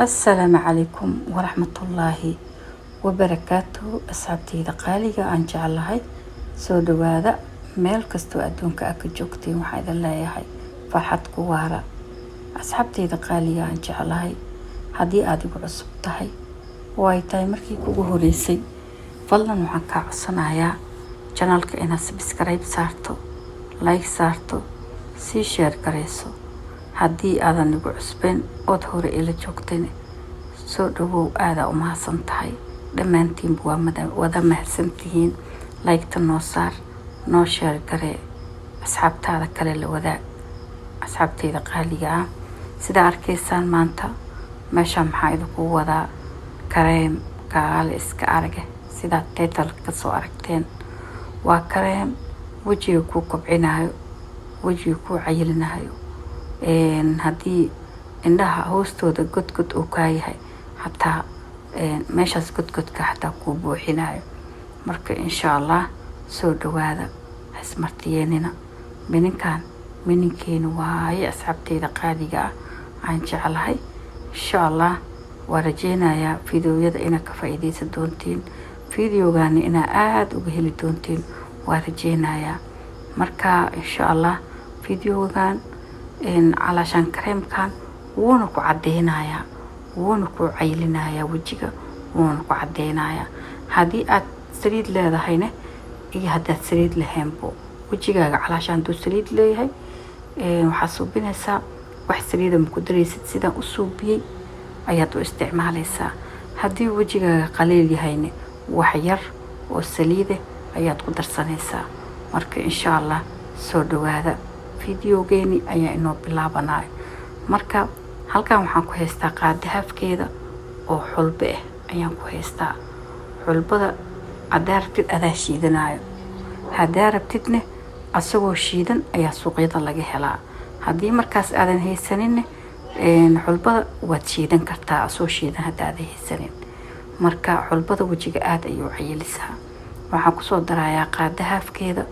Assalaamu calaykum waraxmatullaahi wabarakaatuhu. Asxaabteyda qaaliga aan jeclahay, soo dhawaada. Meel kastoo adduunka aad ka joogteen, waxaa idin leeyahay farxad ku waara. Asxaabteyda qaaliga aan jeclahay, haddii aad igu cusub tahay oo ay tahay markii kugu horeysay, fadlan waxaan kaa codsanayaa channelka inaad subscribe saarto, like saarto, sii share garayso. Haddii aadan igu cusbeen ood hore ila joogteen, soo dhawow, aadaa u mahadsan tahay. Dhammaantiinba waa wada mahadsantihiin. Like-ta noo saar, noo share garee, asxaabtaada kale la wadaag. Asxaabteyda qaaliga ah, sidaa arkaysaan, maanta meeshaan maxaa idinku wadaa? Kareem kaale iska arage. Sidaa title kasoo aragteen, waa kareem wejiga kuu kobcinayo, wejiga kuu cayilinayo. Haddii indhaha hoostooda godgod uu kaa yahay, xataa meeshaas godgodka xataa kuu buuxinayo. Marka insha Allah soo dhawaada, hasmartiyeenina. Mininkan mininkeena waaye, asxaabteyda qaaliga ah aan jeclahay. Insha Allah waa rajeynayaa videoyada inaad ka faa-iideysan doontiin, videogani inaa aada uga heli doontiin waa rajeynayaa. Marka insha Allah videogan calaashaan kareemkan wuuna ku cadeynayaa, wuuna ku caylinayaa wejiga, wuuna ku cadeynayaa. Haddii aad saliid leedahayne iyo haddaad saliid lahaynbo, wejigaaga calaashaan hadduu saliid leeyahay, waxaad suubinaysaa, wax saliida ma ku daraysid, sidaan u suubiyey ayaad u isticmaalaysaa. Haddii wejigaaga qaliil yahayne, wax yar oo saliide ayaad ku darsanaysaa. Marka insha Allah soo dhawaada, videogeeni ayaa inoo bilaabanaya. Marka halkan waxaan ku haystaa qaado haafkeeda oo xulbo ah ayaan ku haystaa. Xulbada haddaa rabtid adaa shiidanayo, haddaa rabtidne asagoo shiidan ayaa suuqyada laga helaa. Haddii markaas aadan haysaninne, xulbada waad shiidan kartaa asoo shiidan haddaadan haysanin. Marka xulbada wejiga aada ayay u cayilisaa. Waxaan kusoo darayaa qaado haafkeeda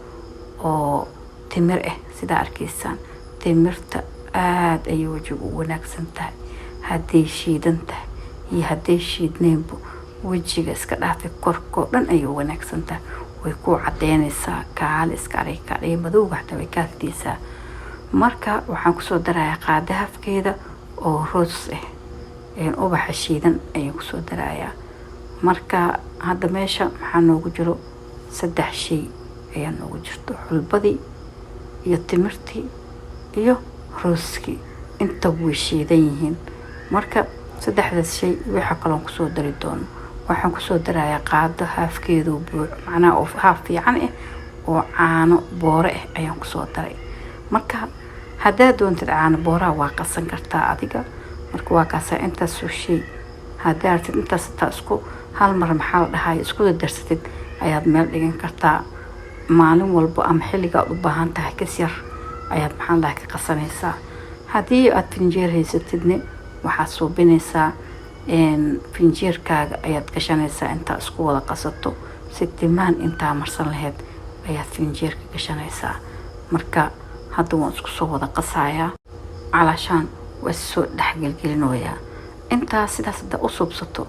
oo timir ah. Sidaa arkaysaan, timirta aada ayay wejiga u wanaagsan tahay. Hadday shiidan tahay iyo hadday shiidneynbo, wejiga iska dhaafay, korkoo dhan ayay u wanaagsan tahay. Way ku cadeynaysaa, kaale iska arag, kaadhiga madowga xataa way kaa ridaysaa. Marka waxaan kusoo darayaa qaado hafkeeda oo rose ah, ubaxa shiidan ayaan kusoo darayaa. Marka hadda meesha maxaa noogu jiro? Saddex shay ayaa noogu jirto: xulbadii iyo timirtii iyo rose-kii. Inta way shiidan yihiin. Marka saddexdaas shay waxa kaloon kusoo dari doono, waxaan kusoo darayaa qaado haafkeedu buuc, macnaha oo haaf fiican ah oo caano boore ah ayaan kusoo daray. Marka haddaad doontid caano booraha waa qasan kartaa adiga. Marka waa kaasaa, intaasoo shay haddaa rabtid, intaas hataa isku hal mar, maxaa la dhahay, isku dardarsatid ayaad meel dhigan kartaa. Maalin walbo ama xilliga aad u baahan tahay kas yar ayaad, maxaa la dhahay, ka qasanaysaa. Haddii aad finjeer haysatidne, waxaad suubinaysaa, finjeerkaaga ayaad gashanaysaa. Intaa isku wada qasato, si timaan intaa marsan lahayd ayaad finjeerka gashanaysaa. Marka hadda waan isku soo wada qasayaa, calaashaan waa soo dhexgelgelinoyaa. Intaas sidaas haddaa u suubsato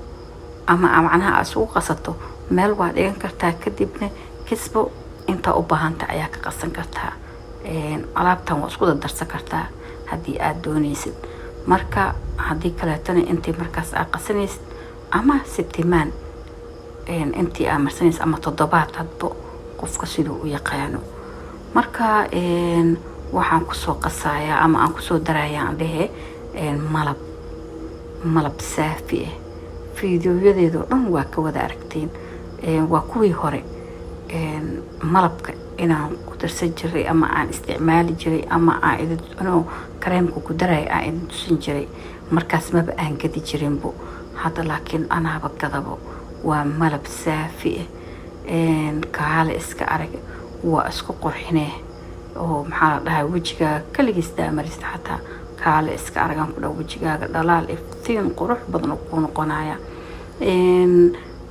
ama macnaha aad isugu qasato, meel waa dhigan kartaa. Kadibna kisbo intaa u baahanta ayaa ka qasan kartaa. Alaabtan waa isku dardarsan kartaa haddii aada dooneysid. Marka haddii kaleetona, intii markaas aad qasanaysid ama sitimaan intii aad marsanaysid ama toddobaad, hadbo qofka siduu u yaqaano. Marka waxaan kusoo qasayaa ama aan kusoo darayaa, aan dhehe, malab, malab saafi ah. Fiidiyoyadeedoo dhan waa ka wada aragteen, waa kuwii hore, malabka inaan ku darsan jiray ama aan isticmaali jiray ama aan idin kareemka ku daraya aan idin tusin jiray. Markaas maba aan gadi jirinbo, hadda laakiin anaaba gadabo. Waa malab saafi ah, kaale iska arag, waa isku qurxinee oo, maxaa la dhahaa, wejigaaga kaligiis daamarista xataa kaale iska aragaan ku dha, wejigaaga dhalaal, iftiin qurux badan oo kuu noqonaya.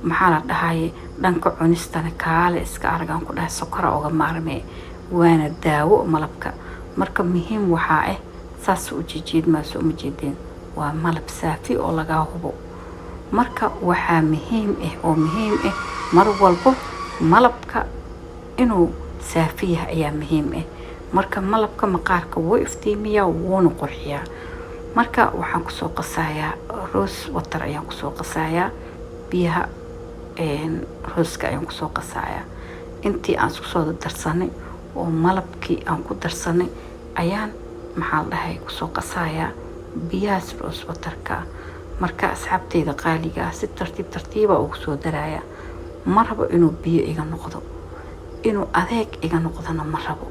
Maxaa la dhahaye, dhanka cunistana kaale iska aragaan ku dhahay, sokora oga maarmee, waana daawo malabka. Marka muhiim waxaa ah saas u jejeedmaaso, uma jeedeen? Waa malab saafi oo lagaa hubo. Marka waxaa muhiim ah oo muhiim ah mar walbo malabka inuu saafi yahay ayaa muhiim ah. Marka malabka maqaarka wuu iftiimiyaa, wuuna qurxiyaa. Marka waxaan kusoo qasayaa rose water ayaan kusoo qasayaa, biyaha rose-ka ayaan kusoo qasayaa. Intii aan isku soo darsanay oo malabkii aan ku darsanay ayaan, maxaa la dhahay, kusoo qasayaa biyahaas rose water-ka. Marka asxaabteyda qaaliga ah, si tartiib tartiiba ugu soo daraya. Ma rabo inuu biyo iga noqdo, inuu adeeg iga noqdona ma rabo.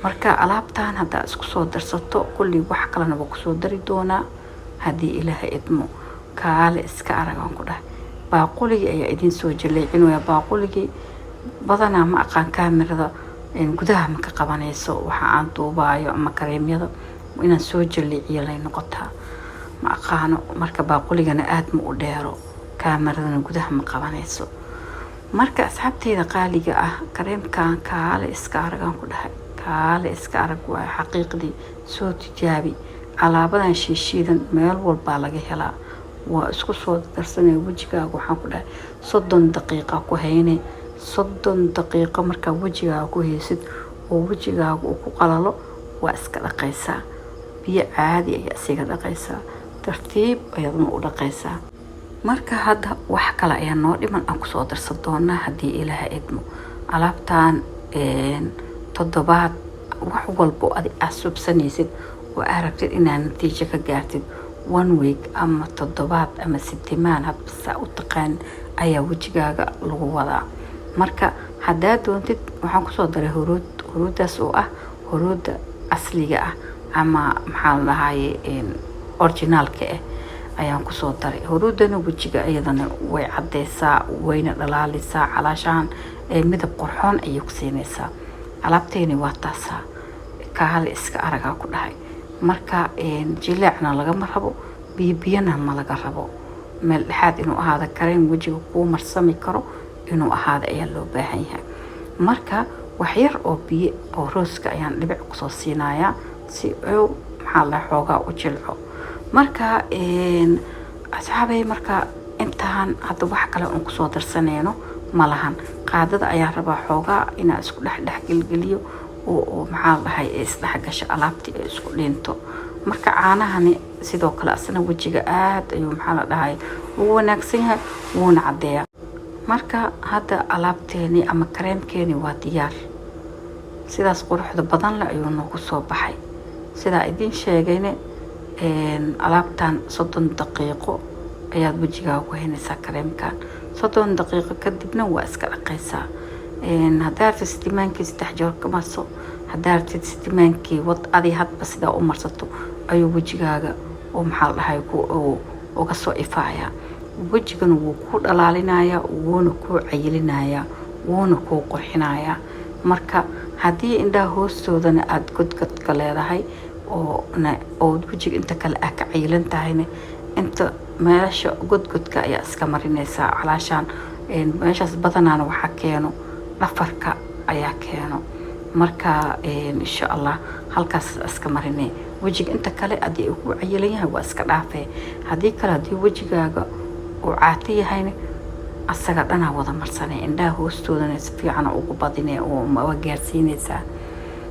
Marka alaabtan haddaa isku soo darsato kulli, wax kalena waa kusoo dari doonaa haddii Ilaaha idmo. Kaale iska aragaan ku dhahay, baaquligii ayaa idiin soo jaleecinaya. Baaquligii badanaa ma aqaan kaamirada gudaha ma ka qabanayso waxa aan duubaayo ama kareemyada inaan soo jaleeciyo lay noqotaa, ma aqaano. Marka baaquligana aada ma u dheero, kaamiradana gudaha ma qabanayso. Marka asxaabteyda qaaliga ah, kareemkan kaale iska aragaan ku dhahay, kaale iska arag waayo xaqiiqdii. Soo tijaabi alaabadan shiishiidan, meel walbaa laga helaa. Waa isku soo darsanaya wejigaaga. Waxaan ku dhahay 30 daqiiqa ku hayne. 30 daqiiqo markaa wejigaaga ku haysid oo wejigaaga uu ku qalalo, waa iska dhaqaysaa. Biyo caadi ayaa isaga dhaqaysaa, tartiib ayaadna u dhaqaysaa. Marka hadda wax kale ayaa noo dhiman, aan kusoo darsan doonaa haddii Ilaaha idmo. Alaabtan toddobaad, wax walbo adi aad subsanaysid oo aad rabtid inaad natiijo ka gaartid, one week ama toddobaad ama sitimaan, hadba saa u taqaan, ayaa wejigaaga lagu wadaa. Marka haddaa doontid, waxaan kusoo daray huruud, huruuddaas oo ah huruudda asliga ah ama, maxaa la dhahaye, original-ka ah ayaan kusoo daray. Huruudana wejiga iyadana way cadeysaa, wayna dhalaalisaa, calaashahan midab qurxoon ayay ku siinaysaa. Alaabteyni waa taasaa, kaale iska aragaa ku dhahay. Marka jileecna lagama rabo, biyo biyana ma laga rabo, meel dhexaad inuu ahaado, kareem wejiga kuu marsami karo inuu ahaado ayaa loo baahan yahay. Marka wax yar oo biyo oo rose-ka ayaan dhibic kusoo siinayaa si uu, maxaa la, xoogaa u jilco. Marka asxaabay, marka intaan hadda wax kale oon kusoo darsaneyno ma lahan. Qaadada ayaan rabaa xoogaa inaan isku dhex dhex gelgeliyo oo, maxaa la dhahay, isdhexgasho alaabtii ay isku dhinto. Marka caanahani sidoo kale asna wejiga aada ayuu, maxaa la dhahay, ugu wanaagsan yahay, wuuna caddeeyaa. Marka hadda alaabteeni ama kareemkeeni waa diyaar. Sidaas quruxda badan leh ayuu noogu soo baxay. Sidaa idiin sheegayne, alaabtan 30 daqiiqo ayaad wejigaaga ku haynaysaa kareemkan. 30 daqiiqo kadibna waa iska dhaqaysaa. Haddaa rabtid sitimaankii 3 jeer ka marso, haddaa rabtid sitimaankii wad, adi hadba sidaa u marsato ayuu wejigaaga oo, maxaa la dhahay, uga soo ifaaya. Wejigana wuu kuu dhalaalinayaa, wuuna kuu cayilinayaa, wuuna kuu qurxinayaa. Marka haddii indhaha hoostoodana aada godgodka leedahay oo wejiga inta kale ah ka cayilan tahayna, inta meesha godgodka ayaa iska marinaysaa. Calaashaan meeshaas badanaana waxaa keeno dhafarka ayaa keeno. Marka insha Allah halkaas iska marinay. Wejiga inta kale haddii uu ku cayilan yahay waa iska dhaafee. Haddii kale, haddii wejigaaga uu caato yahayna, asaga dhanaa wada marsanay, indhaha hoostoodana si fiican ugu badine oo waa gaarsiinaysaa.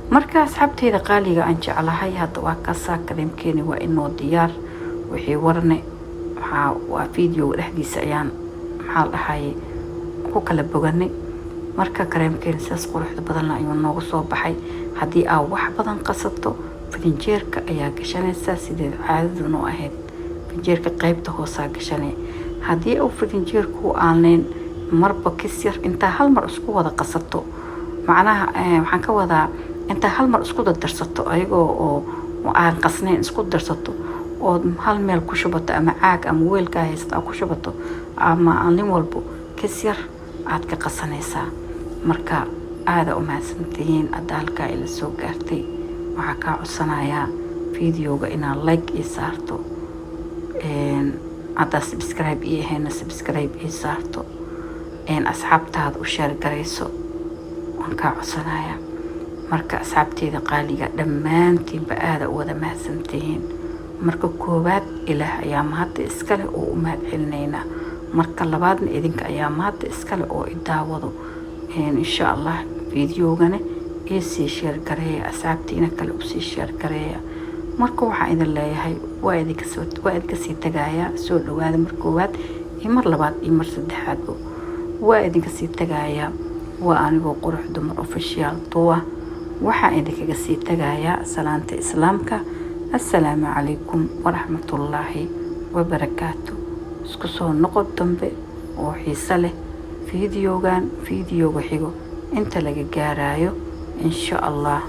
Marka asxaabteyda qaaliga aan jeclahay, hadda waa kasaa, kareemkeeni waa inoo diyaar. Wixii warne waxaa waa video-ga dhexdiisa ayaan, maxaa la dhahaye, ku kala boganay. Marka kareemkeeni sidaas quruxda badan ayuu noogu soo baxay. Haddii aad wax badan qasato, firinjeerka ayaa gashanaysaa sideed caadadu noo ahayd. Firinjeerka qeybta hoosaa gashanay. Haddii uu firinjeerku aanleyn, marba kis yar intaa hal mar isku wada qasato, macnaha waxaan ka wadaa intaa hal mar isku dardarsato ayagoo oo aan qasnayn, isku darsato ood hal meel ku shubato ama caag ama weelkaa haysta aad ku shubato, ama nin walbo kis yar aad ka qasanaysaa. Marka aada u mahadsantihiin hadda halkaa ila soo gaartay. Waxaa kaa codsanayaa video-ga inaad like ii saarto, haddaa subscribe ii ahayna subscribe ii saarto, asxaabtaada u share garayso, waan kaa codsanayaa. Marka asxaabteyda qaaliga, dhammaantiinba aada u wada mahadsantihiin. Marka koowaad, Ilaah ayaa mahadda iskale oo u mahad celinaynaa. Marka labaadna, idinka ayaa mahadda iskale oo i daawado. Insha Allah videogana ii sii share gareeya, asxaabtiina kale usii share gareeya. Marka waxaan idin leeyahay, waa idinka sii tagayaa. Soo dhawaada mar koowaad iyo mar labaad iyo mar saddexaadba, waa idinka sii tagayaa. Waa anigoo Qurux Dumar Official Duwa. Waxaan idinkaga sii tagayaa salaanta Islaamka: assalaamu calaykum waraxmatullaahi wabarakaatu. Isku soo noqod dambe oo xiiso leh, videogan videoga xigo inta laga gaarayo, insha Allah.